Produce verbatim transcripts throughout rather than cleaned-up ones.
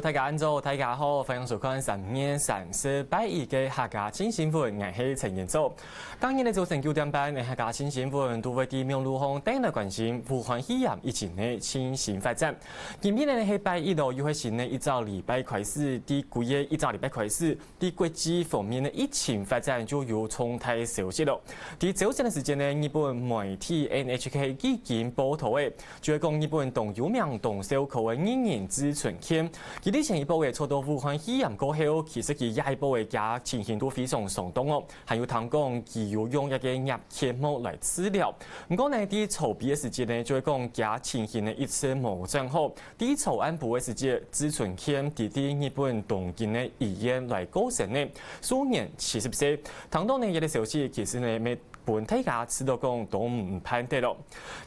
大家恁早，大家好，歡迎收看三月三十拜一个客家新新聞，𠊎係陳彥祖。當日个早晨九點半，客家新新聞都會在網路項帶來關心武漢肺炎疫情个最新發展。今日呢係拜一哦，又係新个一隻禮拜開始，在過去一隻禮拜開始，在國際方面个疫情發展就有重大消息咯。在朝晨个時間呢，日本媒體N H K已經報導个， 就係講日本當有名、當受考个藝人志村健，佢日前一駁仔著到武漢肺炎過後，其實佢這一駁仔佢情形都非常傷重哦，還有聽講佢有用一個鈉結膜來治療。毋過呢，在籌備个時節呢，就係講佢情形呢一直無轉好。在昨暗晡个時節，志村健佢在日本東京个醫院來過身呢，享年七十歲。聽到呢這個消息，其實呢，乜 分大家知著講都毋盼得咯。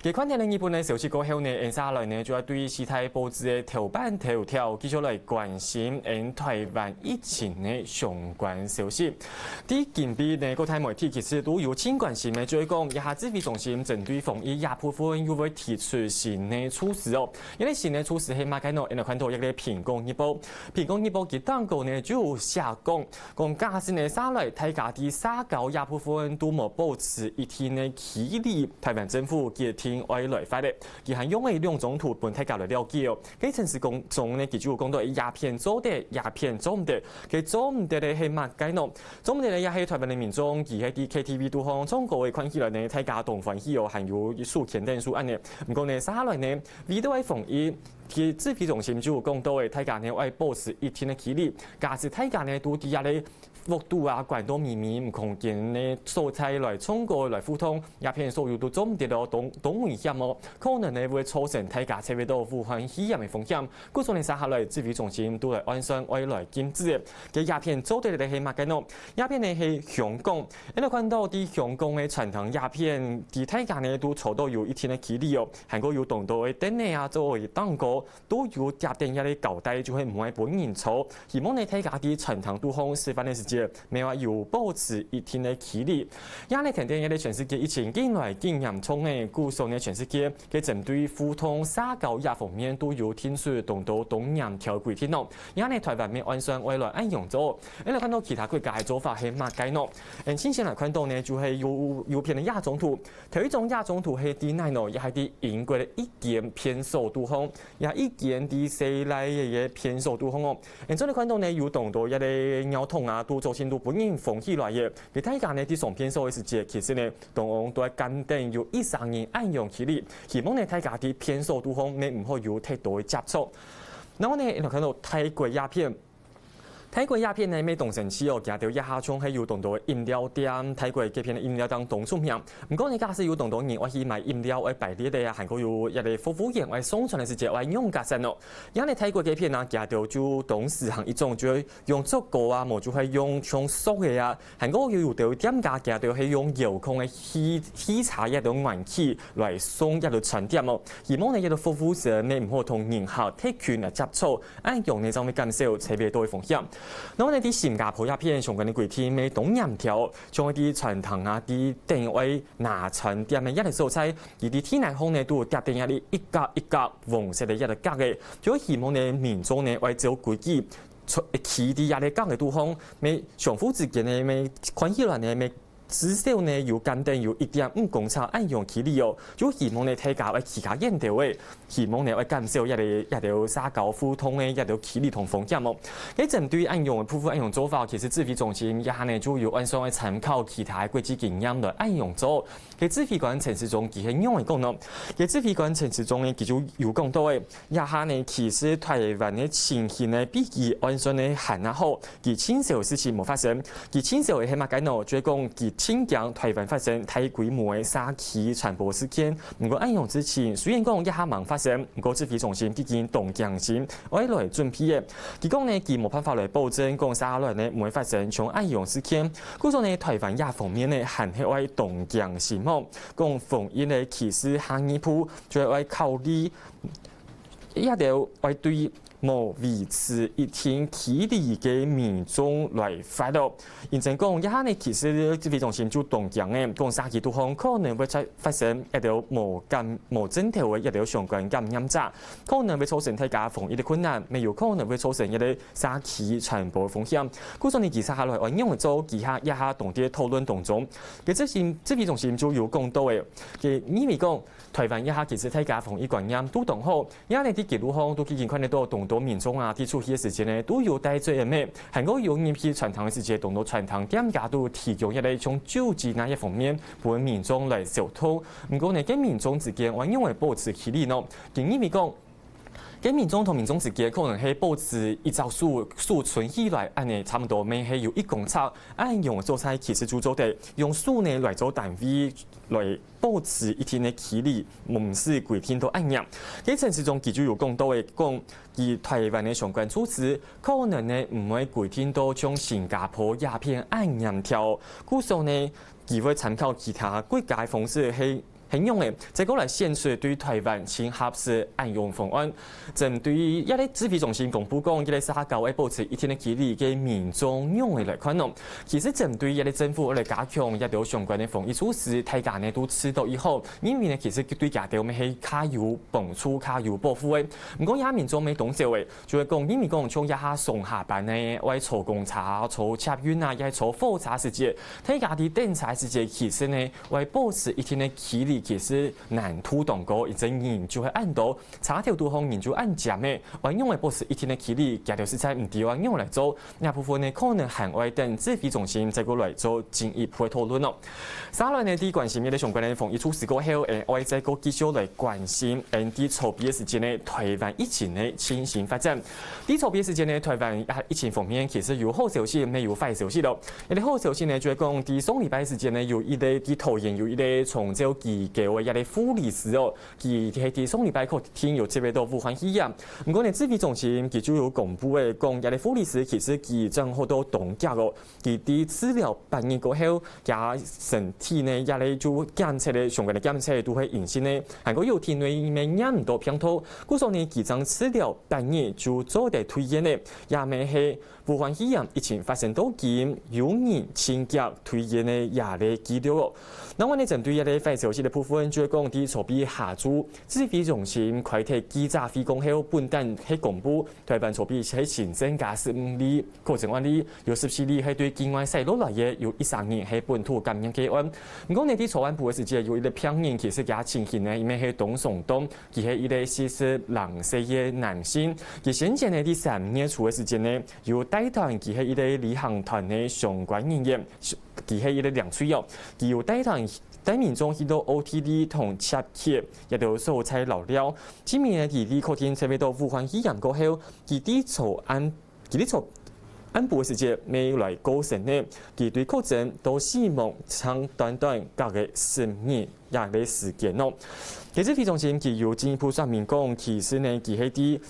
該看忒了日本个消息過後呢，𫣆接下來呢就愛對四大報紙个頭版頭條繼續來關心𫣆臺灣疫情个相關消息。在今晡日呢，各大媒體其實都有盡關心个，就係講這下指揮中心針對防疫這部分又會提出新个措施哦。這個新个措施係麼个呢？𫣆來看到一個蘋果日報，蘋果日報佢當高呢就有寫講， 講假使呢，接下來大家在社交這部分都無保持一定个距離，臺灣政府決定愛來罰个。佢還用了兩張圖分大家來了解哦。該陳時中呢，佢就有講到這片做得，這片做毋得。該做毋得个係麼个呢？做毋得个也係臺灣个民眾，佢係在K T V肚項唱歌个看起來呢，大家當歡喜哦，還有手牽等手恁呢。毋過呢，接下來呢，為著愛防疫， 該指揮中心就有講到个，大家呢愛保持一定个距離。假使大家呢都在這個屋肚啊，關到密密，無空間个所在來唱歌、來互動，這片所有都做毋得哦，當，當危險哦，可能呢會造成大家接觸到武漢肺炎个風險。故所呢，接下來指揮中心都來按算愛來禁止个。該這片做得个係麼个呢？這片呢係香港，𫣆來看到在香港个餐廳這片，在大家呢都坐到有一定个距離哦。 還過有當多个凳仔啊，做為當高，都有貼等這個膠帶，就係毋會分人坐。希望呢，大家在餐廳肚項食飯个時節，乜愛有保持一定个距離。這個跈等這個全世界疫情緊來緊嚴重个，故所呢，全世界个針對互動社交這方面都有定出當多當嚴條規定咯。這呢，臺灣乜按算愛來恁樣做。𫣆來看到其他國家个做法係麼个呢？嗯，先先來看到呢，就係有，有片个這張圖，頭一張這張圖係在哪呢？也係在英國个一 間便所肚項，這一間在細倈仔个便所肚項哦。𫣆做得看到呢，有當多這個尿桶啊，都造成都分人封起來个。該大家呢，在上便所个時節，其實呢，當中都愛間等有一儕人恁樣距離，希望呢，大家在便所肚項乜毋好有忒多个接觸。然後呢，𫣆看到泰國這片， 泰國這片呢，乜當生趣哦，佢兜這下像係有當多个飲料店，泰國該片个飲料店當出名。毋過呢，假使有當多人愛去買飲料，愛排列个啊，還過有一個服務員愛送餐个時節，愛仰結煞哦。這呢，泰國該片啊，佢兜就當時行一種，就係用竹篙啊，無就係用像索个啊，還過有兜店家佢兜係用遙控个汽，汽車這兜玩具來送這兜餐點哦。希望呢，這兜服務生呢，毋好同人客忒近來接觸， 恁樣呢，正會減少接觸到个風險。然後呢，在新加坡這片相關个規定乜當嚴條，像係在餐廳啊，在等愛拿餐點个這個所在，佢在地泥項呢，都有貼等這個一格一格黃色个這個格仔，就希望呢，民眾呢，愛照規矩，出，企在這個格仔肚項，乜相互之間呢，乜看起來呢，乜 至少呢，有間等有一點五公尺恁樣距離哦，就希望呢，大家愛企較遠兜仔，希望呢，愛減少這個，這個社交互動个這個距離同風險哦。該針對恁樣个部分恁樣做法，其實指揮中心這下呢，就有按算愛參考其他个國際經驗來恁樣做。該指揮官陳時中佢係仰仔講呢？該指揮官陳時中呢，佢就有講到个， 這下呢，其實臺灣个情形呢，比佢按算呢還較好。佢盡愁事情無發生，佢盡愁个係麼个呢？就係講佢盡驚臺灣發生大規模个社區傳播事件。毋過恁樣事情，雖然講這下吂發生，毋過指揮中心已經當驚心，愛來準備个。佢講呢，佢無辦法來保證講接下來呢毋會發生像恁樣事件。故所呢，臺灣這方面呢，還係愛當驚心哦。講防疫呢，其實下一步就係愛考慮 這兜愛對無維持一定距離个民眾來發咯。因此講，這下呢，其實指揮中心就當驚个，講社區肚項可能會再發生一兜無感、無症頭个一兜相關感染者，可能會造成大家防疫个困難，也有可能會造成一个社區傳播風險。故所呢，其實下來愛仰般做，其下這下當在討論當中。該指揮中心就有講到个，佢認為講，台灣這下其實大家防疫觀念都當好， 這下呢，在街路項都已經看得到當多民眾啊，在出去个時節呢，都有戴嘴仔咩，還過有入去餐廳个時節，當多餐廳店家都提供一个像酒精啊這方面，分民眾來消毒。毋過呢，該民眾之間愛仰般保持距離呢？佢認為講，該民眾同民眾之間可能係保持一隻手，手伸起來，恁呢差毋多乜係有一公尺，恁樣做得其實就做得用手呢來做單位，來保持一定个距離，毋使規定到恁樣。該陳時中佢就有講到个，講 佢台灣个相關措施，可能呢毋會規定到像新加坡這片恁嚴條，故所呢，佢會參考其他國家个方式係係仰个，再過來選出對台灣盡合適恁樣方案。針對這个指揮中心公布講，這个社交愛保持一定个距離个民眾仰个來看呢？其實針對這个政府來加強這兜相關个防疫措施，大家呢都知道以後，因為呢其實對佢兜乜係較有幫助、較有保護个。毋過這民眾乜當少个， 就係講，因為講像這下上下班呢，愛坐公車、坐捷運啊，也係坐火車時節，大家在等車時節，其實呢，愛保持一定个距離，其實難度當高，因此人就會恁多，車頭堵好人就恁尖个，愛仰般保持一定个距離，佢兜實在毋知愛仰般來做。這部分呢，可能還愛等指揮中心再過來做進一步个討論哦。 續來呢，在關心這个相關个防疫措施過後，誒，愛再過繼續來關心，誒，在草皮个時節呢，台灣疫情个最新發展。在草皮个時節呢，台灣啊疫情方面其實有好消息，乜有壞消息咯。這个好消息呢，就係講，在上禮拜个時節呢，有一个在桃園有一个長照機構个這个護理師哦，佢係在上禮拜確定有接觸到武漢肺炎。毋過呢，指揮中心佢就有公布个講，這个護理師其實佢正好都當遽哦， 佢在治療八日過後，厥身體呢，這个就檢測个相關个檢測都係陰性个，還過有體內乜驗毋到病毒，故所呢，佢正治療八日就做得退院个，也乜係武漢肺炎疫情發生到今，有人盡遽退院个這个紀錄哦。另外呢，針對這个壞消息个部分，就係講在昨晡下晝，指揮中心開忒記者會過後，本旦係公布，台灣昨晡係新增加十五例 確診案例，有十四例係對境外徙落來个，有一儕人係本土感染个案。毋過呢，在昨暗晡个時節，有一个病人其實厥情形呢，因為係當嚴重，佢係一个四十零歲个男性，佢先前呢，在三月初个時節呢，有帶團佢係一个旅行團个相關人員，佢係一个領隊哦，佢有帶團帶民眾去到奧地利同捷克一兜所在遶尞。今晡日呢，佢在確定接觸到武漢肺炎過後，佢在昨暗 佢在昨暗晡个時節乜來過身呢，佢對確診到死亡正短短隔个十日這个時間哦。其實指揮中心佢有進一步說明講，其實呢，佢係在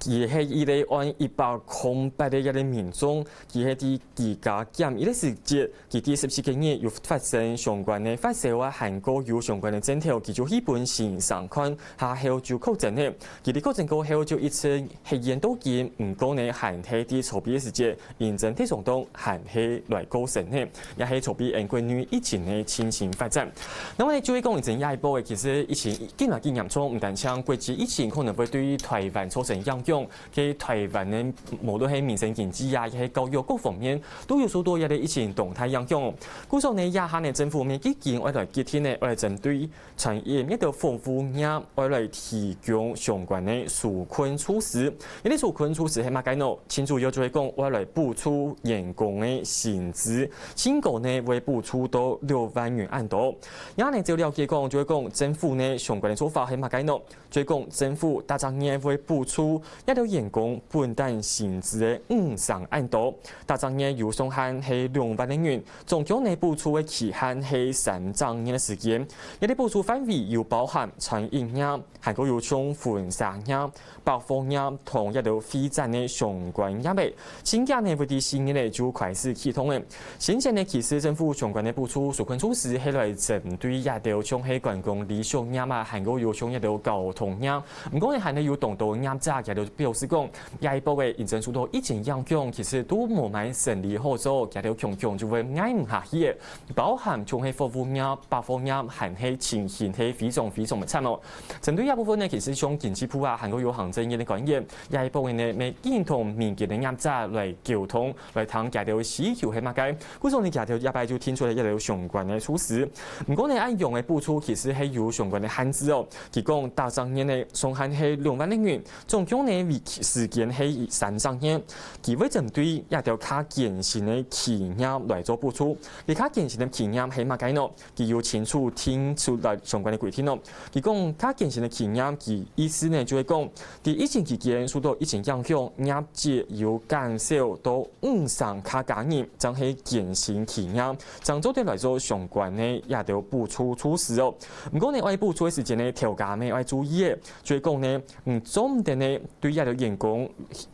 佢係一个患一百空八个這个民眾，佢係在居家檢疫个時節， 佢在十四个月有發生相關个發燒啊，還過有相關个症頭，佢就去分先生看，下後就確診了。佢在確診過後就一直歇院到今，毋過呢，還係在昨晡个時節，因症體狀當還係來過身了，也係昨晡𫣆國內疫情个情形發展。那麼呢，就係講因症這一波个，其實疫情緊來緊嚴重，毋單淨國際疫情可能會對台灣造成影響， 在台灣呢，無論係民生經濟啊，也係教育各方面，都有受到這个疫情當大影響哦。故所呢，這下呢，政府乜已經愛來決定呢，愛來針對餐飲這兜服務業，愛來提供相關个紓困措施。這个紓困措施係麼个呢？盡主要就係講，愛來補助員工个薪資，盡高呢會補助到六萬元恁多。這呢，照了解講，就係講政府呢相關个做法係麼个呢？ 就係講政府逐隻月會補助這兜員工本旦薪資个五成恁多，逐隻月有上限係兩萬个銀，總共呢補助个期限係三隻月个時間。這个補助範圍有包含餐飲業，還過有像婚紗業、百貨業同這兜會展个相關業个。 盡遽呢會在四月呢就開始啟動了。先前呢，其實政府相關个補助紓困措施係來針對這兜像係觀光旅宿業啊，還過有像這兜交通業。毋過呢，還係有當多業者佢兜表示講，這一波个因為受到疫情影響，其實都無麼生理好做，佢兜強強就會挨毋下去个，包含像係服務業、百貨業，還係情形係非常非常个慘哦。針對這部分呢，其實像經濟部啊，還過有行政院个官員，這一部分呢，乜緊同民間个業者來溝通，來聽佢兜个需求係麼个。故所呢，佢兜這擺就定出來一兜相關个措施。毋過呢，恁樣个補助其實係有相關个限制哦。佢講，逐隻月个上限係兩萬零銀， 總共呢為期時間係三十日，佢會針對這兜較艱辛个企業來做補助。這較艱辛个企業係麼个呢？佢有清楚定出來相關个規定哦。佢講較艱辛个企業，佢意思呢就係講，在疫情期間受到疫情影響，業績有減少到五成較加人，正係艱辛企業，正做得來做相關个這兜補助措施哦。毋過呢，愛補助个時間呢，頭家乜愛注意个，就係講呢， 嗯，做毋得呢，對這兜員工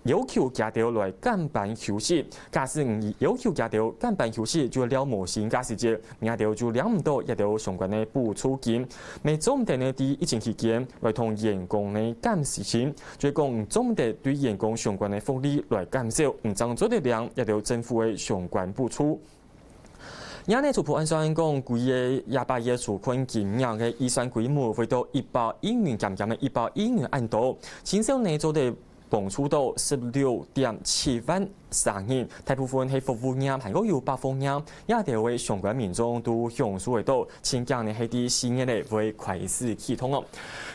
要求佢兜來減班休息。假使你要求佢兜減班休息，就會了無薪假時節，你兜就領毋到這兜相關个補助金。乜做毋得呢，在疫情期間來同員工呢減時薪，就係講做毋得對員工相關个福利來減少，毋正做得領這兜政府个相關補助。 這呢初步按算講，規个這擺个紓困金額个預算規模會到一百億元，減減个一百億元恁多。至少呢做得幫助到十六點七萬儕人，大部分係服務業，還過有百貨業，這兜个相關民眾都享受得到，盡驚呢係在四月个會開始啟動哦。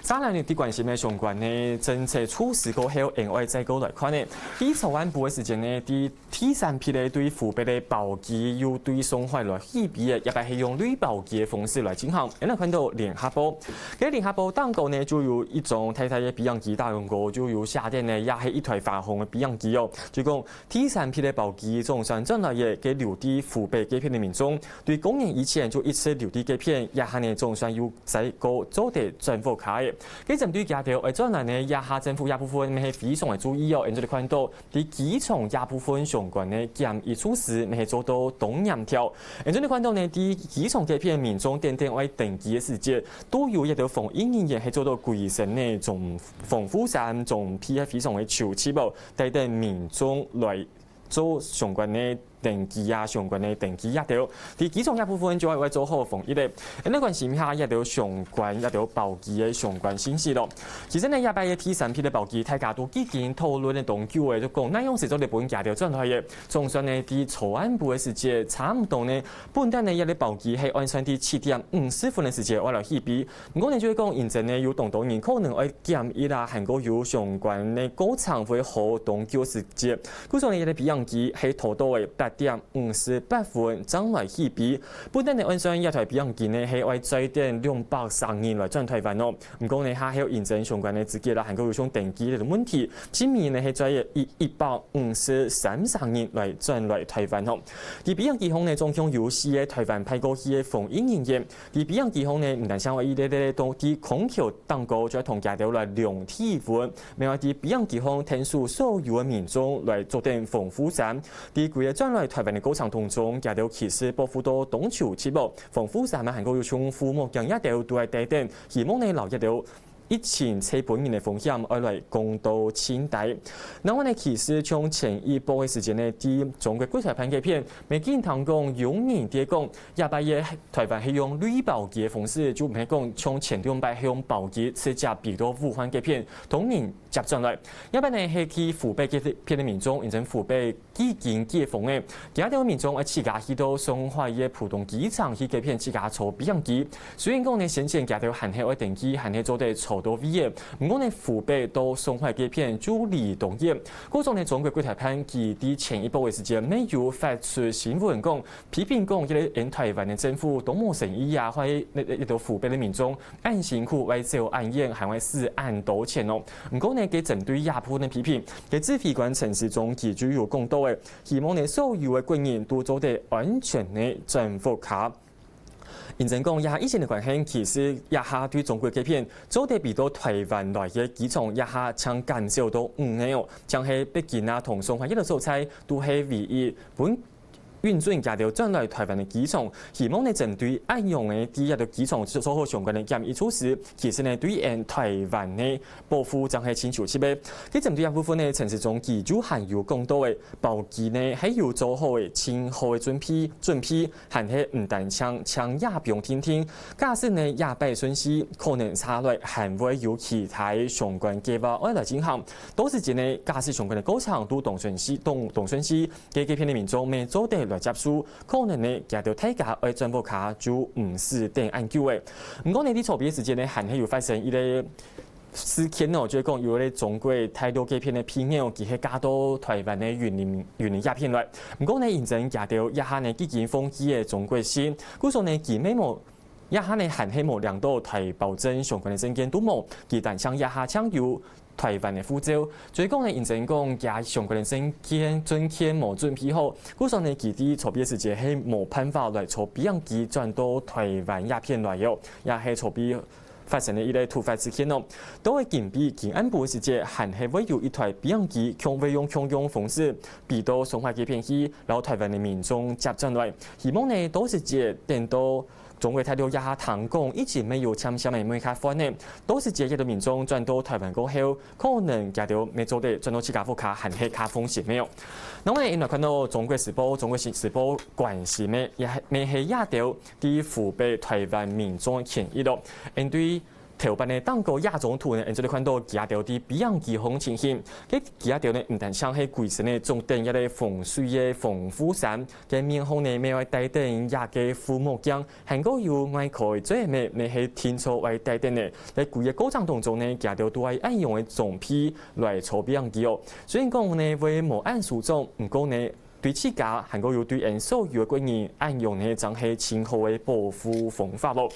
再來呢，在關心个相關个政策措施過後，𠊎愛再過來看呢，在昨暗晡个時間呢，在 第三批个對湖北个包機又對上海來起飛个，這擺係用類包機个方式來進行。𠊎兜看到聯合報，該聯合報頂高呢就有一張大大个飛行機，頂高就有寫等呢，也係一台華航个飛行機哦。就講第三批个包機總算轉來个，該留在湖北該片个民眾，對過年以前就一直留在該片，這下呢總算又再過做得轉屋下个。該針對佢兜愛轉來呢，這下政府這部分乜係非常个注意哦，𠊎兜看到 在機場這部分相關个檢疫措施乜係做到當嚴條。𠊎兜看到呢，在機場該片民眾等等愛登機个時節，都有一兜防疫人員係著到歸身个防、防護衫、裝備係非常个齊齊哦，帶等民眾來做相關个登機啊，相關个登機啊，對。在機場這部分就愛、愛做好防疫个。𠊎兜關心一下這兜相關、這兜包機个相關信息咯。 其實呢，這擺个第三批个包機，大家都已經討論了當久个，就講哪樣時做得分佢兜轉來个。總算呢，在昨暗晡个時節，差毋多呢，本旦呢，這个包機係按算在七點五十分个時節愛來起飛。毋過呢，就係講，因為呢，有當多人可能愛檢疫啦，還過有相關个過程會好當久時節。故所呢，這个飛行機係拖到个八點五十八分正來起飛。本旦呢，按算這台飛行機呢，係愛載等兩百三人來轉台灣哦。 毋過呢，下後因為相關个資格啦，還過有像登機个問題，今年呢係載一、一百五十三儕人來轉來台灣吼。在飛行機項呢，總共有四个台灣派過去个防疫人員。在飛行機項呢，毋單淨愛一个个到在空橋頂高，就愛同佢兜來量體溫，乜愛在飛行機項𢯭手所有个民眾來著等防護衫。在規个轉來台灣个過程當中，佢兜其實保護到當齊齊哦。 防護衫啊，還過有像護目鏡這兜都愛帶等，希望呢，摎這兜疫情傳播人个風險愛來降到盡低。另外呢，其實從前一波个時間呢，在中國國台辦該片，乜經聽講有人在講，這擺个台灣係用類包機个方式，就毋係講像前兩擺係用包機直接飛到武漢該片，同人接轉來。這擺呢，係去湖北該片个民眾，因為湖北 已經解封个，佢兜民眾愛自家去到上海个浦東機場去該片自家坐飛行機。雖然講呢，先前佢兜還係愛登機，還係做得坐到位个，毋過呢，湖北到上海該片就離當遠。故所呢，中國國台辦佢在前一波个時間，乜有發出新聞講，批評講，這个𠊎台灣个政府當無誠意啊，害該、該、該兜湖北个民眾恁辛苦，愛走恁遠，還愛使恁多錢哦。毋過呢，佢針對這部分个批評， 該指揮官陳時中佢就有講到个，希望呢所有个國人都做得安全个轉屋下。因為講這下疫情个關係，其實這下對中國該片做得飛到台灣來个機場，這下正減少到五个哦，像係北京啊同上海這兜所在，都係唯一分運轉佢兜轉來臺灣个機場，希望呢針對恁樣个在這兜機場做好相關个檢疫措施，其實呢對𫣆臺灣个保護正係盡就實个。該針對這部分呢，陳時中佢就還有講到个，包機呢係有做好个盡好个準備，準備，還係毋單淨淨也放定定，假使呢這擺順序，可能續來還會有其他相關計畫愛來進行。到時節呢，假使相關个過程都當順序，當當順序， 該該片个民眾乜做得來接受，可能呢佢兜大家愛轉屋下就毋使等恁久个。毋過呢，在籌備个時節呢，還係有發生一個事件哦，就係講有一個中國大陸該片个朋友，佢係嫁到臺灣个雲林雲林這片來。毋過呢，因為佢兜這下呢已經放棄个中國籍，故所呢佢乜無 這下呢還係無領到台胞證相關个證件都無，佢單淨這下淨有臺灣个護照。所以講呢，因為講佢相關个證件證件無準備好，故所呢佢在籌備个時節係無辦法來坐飛行機轉到臺灣這片來哦，也係籌備發生个一個突發事件哦。到个今晡今暗晡个時節，還係會有一台飛行機共會用共樣方式飛到上海該片去，然後臺灣个民眾接轉來。希望呢到時節等到 中國大陸這下聽講一直乜有漸漸个會較寬呢，到時節這兜民眾轉到臺灣過後，可能佢兜乜做得轉到自家屋下還係較放心个哦。另外，𫣆來看到中國時報，中國時報關心个也係乜係這兜在湖北臺灣民眾个權益咯。𫣆對頭版个當高野總圖呢，𫣆做得看到佢兜在飛行機項情形，該佢兜呢毋單淨係歸身个著等這個防水个防護衫， 該面項呢乜愛戴等這個護目鏡，還過有外殼个嘴乜乜係定著愛戴等个。在歸個過程當中呢，佢兜都愛恁樣个裝備來坐飛行機哦。雖然講呢會無恁舒適，毋過呢對自家還過有對𫣆所有个國人恁樣呢，正係盡好个保護方法咯。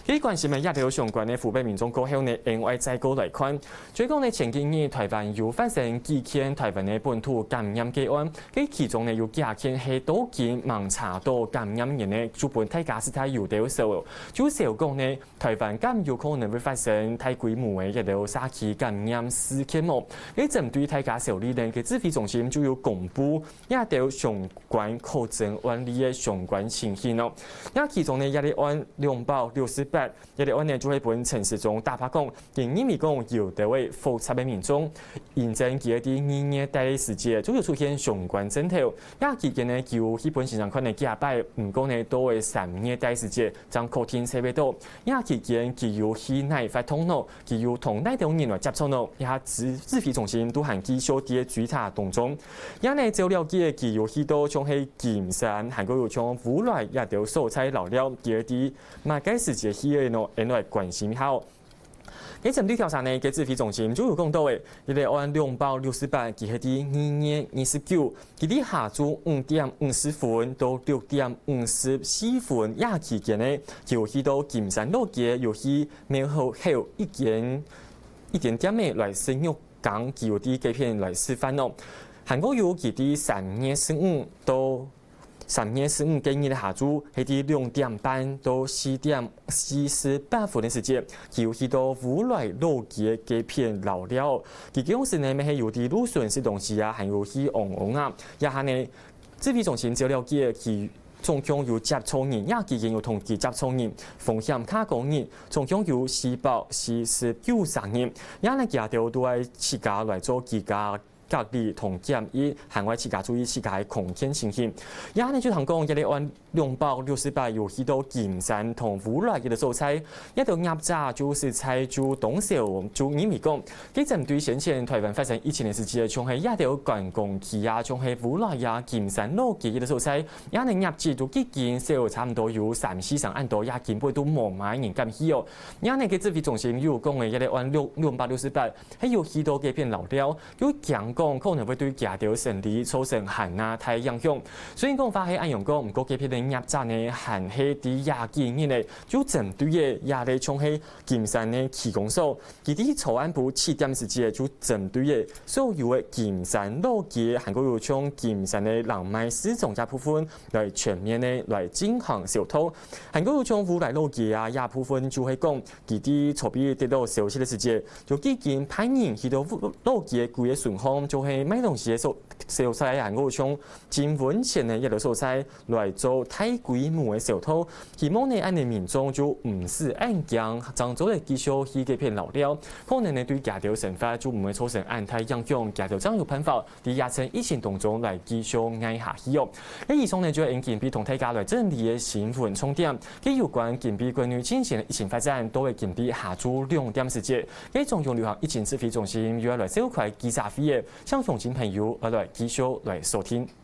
該關心个這兜相關个湖北民眾過後呢，𫣆愛再過來看。 所以講呢，前幾日臺灣有發生幾件臺灣个本土感染個案，該其中呢有幾件係到今吂查到感染源呢，就分大家實在有兜愁。就愁講呢，臺灣敢有可能會發生大規模个一兜社區感染事件無？該針對大家愁慮呢，該指揮中心就有公布這兜相關確診案例个相關情形哦。這其中呢，這個案兩百六十八， 這個案呢就係分陳時中打破講，佢認為講有兜个複雜个民眾，因為佢个在二月底个時節就有出現相關症頭，這期間呢佢有去分先生看了幾下擺，毋過呢到个三月底時節正確定測會到，這期間佢有去哪發通咯，佢有同哪兜人來接觸咯，這下指指揮中心都還繼續在追查當中。這呢照了解，佢有去到像係金山，還過有像烏來這兜所在尞尞，佢个在 麼个時節去个呢？𫣆來關心一下哦。該針對調查呢，該指揮中心就有講到个，這個案兩百六十八，佢係在二月二十九，佢在下晝五點五十分到六點五十四分這期間呢，佢有去到金山老街，有去廟口口一間一間店仔來食肉羹，佢有在該片來食飯哦。還過有佢在三月十五到 三月十五該日个下晝，係在兩點半到四點四十八分个時節，佢有去到烏來老街該片尞尞。佢該時呢，乜係有在路脣食東西啊，還有去尪尪啊。這下呢，指揮中心照了解，佢總共有接觸人，也已經有同佢接觸人，風險較高人，總共有四百四十九儕人。這呢，佢兜都愛自家來做居家 隔離同檢疫，還愛自家注意自家个康健情形。也呢就通講，這個案兩百六十八有去到金山同烏來這個所在，這兜業者就實在就當愁，就認為講，該針對先前臺灣發生疫情个時節，像係這兜觀光區啊，像係烏來啊、金山老街這個所在，也呢業績都已經少差毋多有三四成恁多，也根本都無麼人敢去哦。也呢該指揮中心有講个，這個案六兩百六十八， 係有去到該片尞尞，又驚講可能會對佢兜生理造成還較大影響。雖然講話係恁樣講，毋過該片个業者呢，還係在這幾日呢，就針對个這個像係金山个區公所，佢在昨暗晡七點時節就針對个所有个金山老街，還過有像金山个人脈市場這部分來全面个來進行消毒。還過有像烏來老街啊，這部分就係講，佢在昨晡日得到消息个時節， 就已經派人去到老街歸个巡防，就係賣東西个所，所在啊，還有像金文錢呢，這兜所在來做大規模个搜討，希望呢，恁呢民眾就毋使恁驚，正做得繼續去該片遶尞，可能呢，對佢兜生活就毋會造成恁大影響，佢兜正有辦法 在這場疫情當中來繼續挨下去哦。該以上呢，就係今晡日同大家來整理个新聞重點。該有關今晡日國內進行个疫情發展，到今晡日下晝兩點時節，該中央流行疫情指揮中心又愛來召開記者會个，請鄉親朋友愛來繼續來收聽。